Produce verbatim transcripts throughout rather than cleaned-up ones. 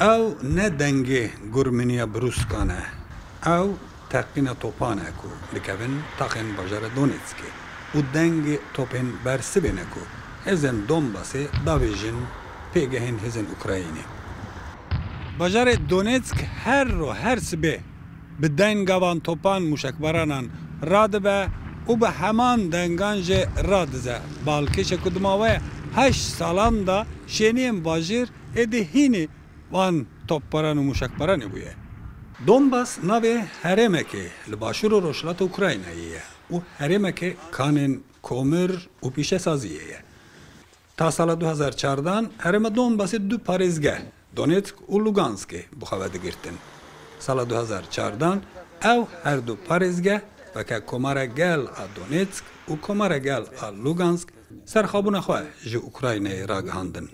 Ew ne dengê gurminiya brûskan e. Ew teqîna topan e ku dikevin taxên bajarê Donetskê û dengê topên bersivê ne ku hêzên Donbasê davêjin pêgehên hêzên Ukraynê. Bajarê Donetsk her ro, her sibê bi denga van topan mûşekbaranan radibe û bi heman dengan jî radize. Balkêşe ku di maweya heşt salan de şêniyên bajêr êdî hînî van topbaran û mûşekbaranê bûye. Donbas navê herêmekê li başûr û rojhilata Ukraynayê ye û herêmekê kanên komir û pîşesaziyê ye. Ta sala du hezar çardan herêma Donbasê du parêzgeh, Donetsk û Luganskê bi xwe ve digirtin. Sala du hezar çardan ew her du parêzgeh weke Komara Gel a Donetsk û Komara Gel a Lugansk serxwebûna xwe ji Ukraynayê ragihandin.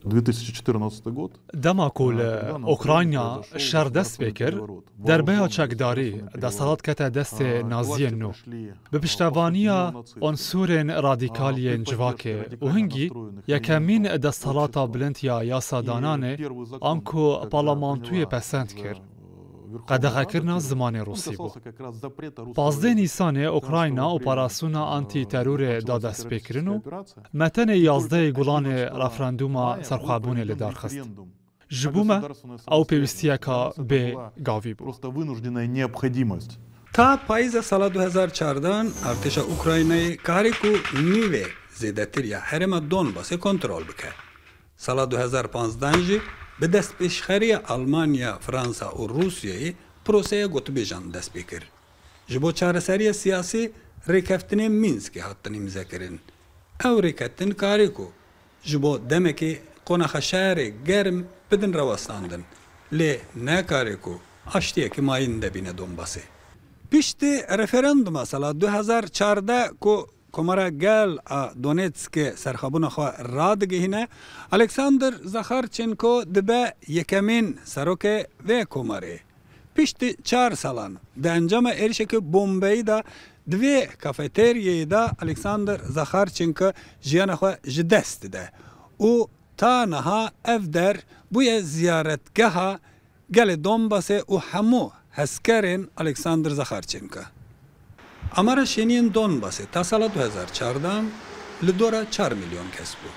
Две тысячи четырнадцатый год. Dema ku li Ukrayna şer dest pê kir, derbeya çekdarî desthilat kete destê naziyên nû. Bi piştevaniya unsurên radîkal yên civakê û hingî yekemîn desthilata bilind ya yasadananê, anku parlamentûyê pesend kir, qedexekirina zimanê rûsî bû. Pazdeh Nîsanê Ukrayna operasîona antîterorê da destpêkirin û me tenê yazdehê Gulanê referandûma serxwebûnê li dar xist. Ji bo me ew pêwîstiyeka bê gavî bû. Просто вынужденная необходимость. Ta payîza sala du hezar çardan artêşa Ukraynayê karî ku nîvê zêdetir ya herêma Donbasê kontrol bike. Sala du hezar panzdan jî bi destpêşxeriya Almanya, Fransa û Rûsyayê proseya gotibêjan dest pê kir. Ji bo çareseriya siyasî rêkeftinê Mînskê hatin îmzekirin. Ew rêkeftin karî ku ji bo demekê qonaxa şerê germ bidin rewestandin, lê nekarê ku aştiyekî mayîn de bîne Donbasê. Piştî referanduma sala du hezar çardeh ku Komara Gel a Donetskê serxwebûna xwe radigihîne, Alexander Zakharchenko dibe yekemîn serokê vê komarê. Piştî çar salan, di encama êrişeke bombeyî de di vê kafeteryayê de Alexander Zakharchenko jiyana xwe ji dest dide û ta niha ev der bûye ziyaretgeha gelê Donbasê û hemû hezkerên Alexander Zakharchenko. Amara şêniyên Donbasê ta sala du hezar çardan li dora çar milyon kes bû.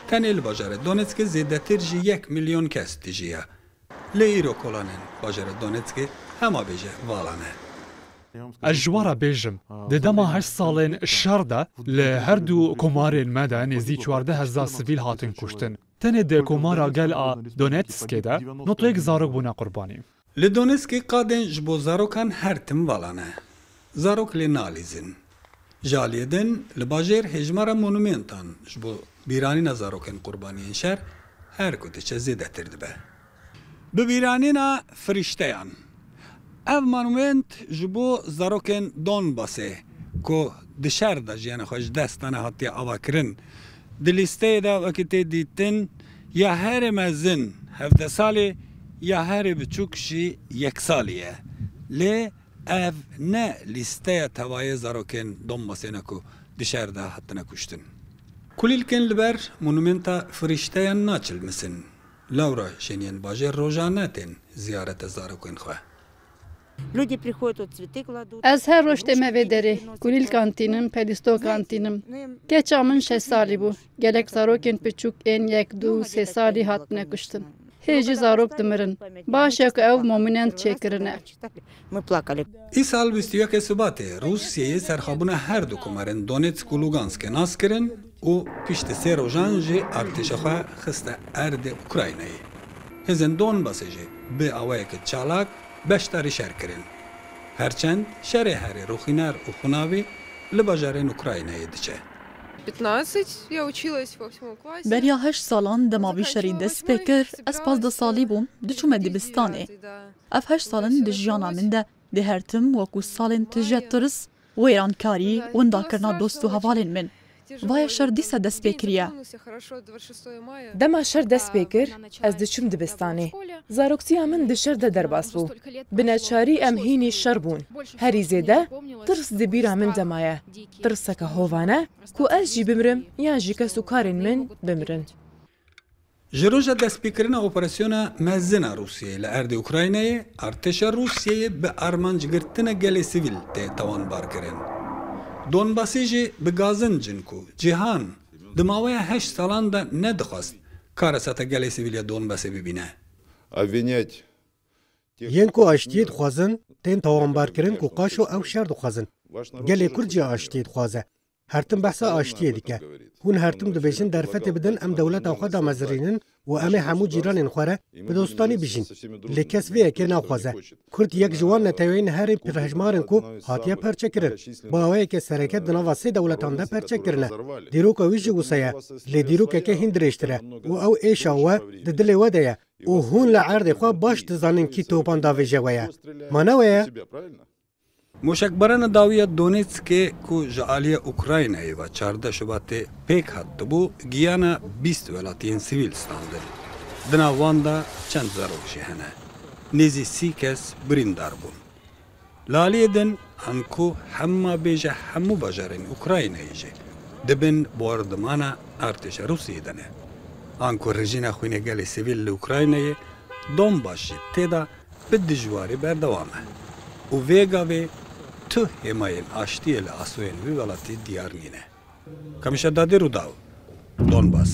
Tenê li bajarê Donetskê zêdetir ji yek milyon kes dijiya. Lê îro kolanên bajarê Donetskê hema bêje vala ne. Ez ji we re bêjim, di dema heşt salên şer de li her du komarên me de nêzî çardeh hezar sivîl hatin kuştin. Tenê di komara gel a Donetskê de nod û yek zarok bûne qurbanî. Li Donetskê qadên ji bo zarokan her tim vala ne. Zarok lê nalîzin. Ji aliyê din li bajêr hêjmara monumentan ji bo bîranîna zarokên qurbaniyên şer her ku diçe zêdetir dibe. Bi bîranîna firîşteyan. Ev monument ji bo zarokên Donbasê ku di şer de jiyana xwe ji dest dane hatiye avakirin. Di lîsteyê de wekî tê dîtin ya herê mezin hevdeh salî ya herê biçûk jî yek salî ye. Lê ev ne lîsteya tevayê zarokên Donbasê ne ku di şer de hatine kuştin. Kulîlkên li ber monumenta firîşteyan naçilmisin. Lewra şêniyên bajêr rojane tên ziyareta zarokên xwe. Люди приходят, вот цветы кладут. Ez her roj tême vê derê. Kulîlkan tînim, pelîstokan tînim. Keça min şeş salî bû. Gelek zarokên piçûk ên yek, du, sê salî hatine kuştin. Hê jî zarok dimirin. Baş e ku ew monument çêkirine. Мы плакали. Îsal bîst û yekê Sibatê Rûsyayê serxwebûna her du komarên Donetsk û Luganskê nas kirin û piştî sê rojan jî artêşa xwe xiste erdê Ukraynayê. Hêzên Donbasê jî bi awayeke çalak beşdarî şer kirin. Herçend şerê herê rûxîner û xunavî li bajarên Ukraynayê diçe. Пятнадцать я училась во восьмом классе. Beriya heşt salan dema vî şerî dest pê kir, ez pazdeh salî bûm, diçûme dibistanê. Ev heşt sal in di jiyana min de, di her tim wekû salên tije tirs, wêrankarî, windakirina dost û hevalên min. Vaya şer dîsa dest pê kiriye. Dema şer dest pê kir, ez diçûm dibistanê. Zaroksiya min di şer de derbas bû. Bi neçarî em hînî şer bûn. Herî zêde tirs di bîra min de maye. Tirseke hovane ku ez jî bimrim yan jî kes û karên min bimrin. Ji roja destpêkirina operasyona mezin a Rûsyayê li erdê Ukraynayê, artêşa Rûsyayê bi armancgirtina gelê sivîl tê tawanbarkirin. Donbasê jî bi gazin cin ku cîhan di maweya heşt salan de nedixwest karesata gelê sivîl ya Donbasê bibîne. Обвинять Yên ku aştiyê dixwazin, tên tawanbarkirin ku qaşo ew şer dixwazin. Gelê Kurd jî aştiyê dixwaze. Her tim behsa aştiyê dike. Hûn her tim dibêjin derfetê bidin em dewleta xwe damezirînin û em ê hemû cîranên xwe re bi dostanî bijîn. Lê kes vê yekê naxwaze. Kurd yek ji wan neteweyên herî pirhejmar in ku hatiye perçekirin. Bi awayeke sereke di nava sê dewletan de perçe kirine. Dîroka wî jî wisa ye. Lê dîrokeke hîn dirêjtir e. Û ew êşa we di dilê we de ye. Û hûn li erdê xwe baş dizanin kî topan davêje we ye. Ma ne we ye? Moşekbarana dawî ya Donetskê ku ji aliyê Ukraynayê ve çardeh Şubatê pêk hatibû, giyana bîst welatiyên sivîl standin. Di nav wan de çend zarok jî hene. Nêzî sî kes birîndar bûn. Li aliyê din, anku hema bêje hemû bajarên Ukraynayê jî di bin bordimana artêşa Rûsiyê de ne. Anku rijîna xwînê gelê sivîl li Ukraynayê, Donbas jî tê de bi dijwarî berdewam e û vê gavê tu hêmayên aştiyê li asoyên wî welatî diyar nîne. Kamîşa Dadê Rûdaw, Donbas.